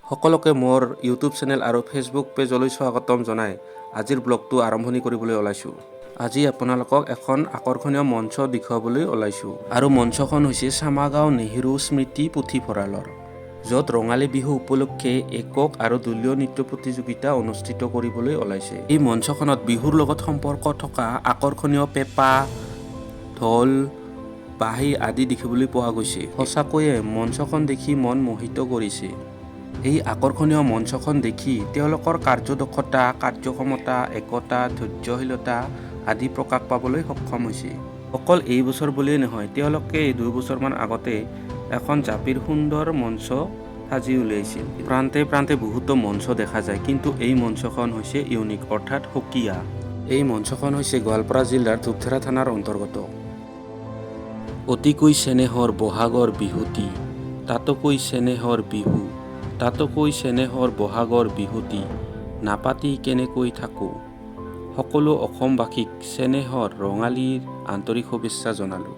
সকলোকে মোৰ YouTube channel আৰু ফেচবুক পেজলৈ স্বাগতম জনাই আজিৰ ব্লগটো আৰম্ভণি কৰিবলৈ ওলাইছোঁ। আজি আপোনালোকক এখন আকৰ্ষণীয় মঞ্চ দেখুৱাবলৈ ওলাইছোঁ আৰু মঞ্চখন হৈছে চামাগাঁও নেহেৰু স্মৃতি পুথিভঁৰালৰ, য'ত ৰঙালী বিহু উপলক্ষে একক আৰু দলীয় নৃত্য প্ৰতিযোগিতা অনুষ্ঠিত কৰিবলৈ ওলাইছে। এই মঞ্চখনত বিহুৰ লগত সম্পৰ্ক থকা আকৰ্ষণীয় পেঁপা, ঢোল, বাঁহী আদি দেখিবলৈ পোৱা গৈছে। সঁচাকৈয়ে মঞ্চখন দেখি মন মোহিত কৰিছে। এই আকৰ্ষণীয় মঞ্চখন দেখি তেওঁলোকৰ কাৰ্যদক্ষতা, কাৰ্যক্ষমতা, একতা, ধৈৰ্যশীলতা আদি প্ৰকাশ পাবলৈ সক্ষম হৈছে। অকল এই বছৰ বুলিয়েই নহয়, তেওঁলোকে 2 বছৰমান আগতে এখন জাপিৰ সুন্দৰ মঞ্চ সাজি উলিয়াইছিল। প্ৰান্তে প্ৰান্তে বহুতো মঞ্চ দেখা যায়, কিন্তু এই মঞ্চখন হৈছে ইউনিক, অৰ্থাৎ সুকীয়া। এই মঞ্চখন হৈছে গোৱালপাৰা জিলাৰ ধূপধৰা থানাৰ অন্তৰ্গত। অতিকৈ চেনেহৰ বহাগৰ বিহুটি, তাতোকৈ চেনেহৰ বিহু, তাতোকৈ চেনেহৰ বহাগৰ বিহুটি নাপাতি কেনেকৈ থাকোঁ? সকলো অসমবাসীক চেনেহৰ ৰঙালীৰ আন্তৰিক শুভেচ্ছা জনালোঁ।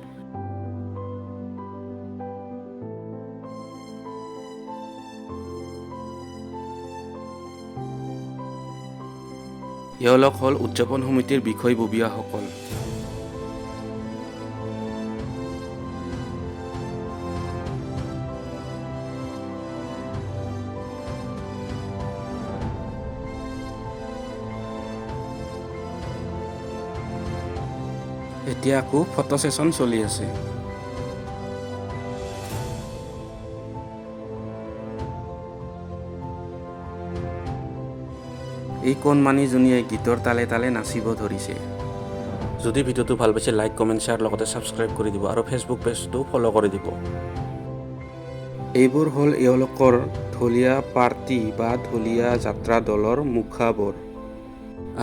এওঁলোক হ'ল উদযাপন সমিতিৰ বিষয়ববীয়াসকল। এতিয়া আকৌ ফটো ছেছন চলি আছে। এই কণমানিজনীয়ে গীতৰ তালে তালে নাচিব ধৰিছে। যদি ভিডিঅ'টো ভাল পাইছে, লাইক, কমেণ্ট, শ্বেয়াৰ লগতে ছাবস্ক্ৰাইব কৰি দিব আৰু ফেচবুক পেজটো ফ'ল' কৰি দিব। এইবোৰ হ'ল এওঁলোকৰ ঢলীয়া পাৰ্টি বা ঢলীয়া যাত্ৰা দলৰ মুখাবোৰ।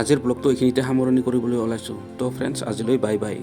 আজিৰ ব্লগটো এইখিনিতে সামৰণি কৰিবলৈ ওলাইছোঁ। তো ফ্ৰেণ্ডছ, আজিলৈ বাই বাই।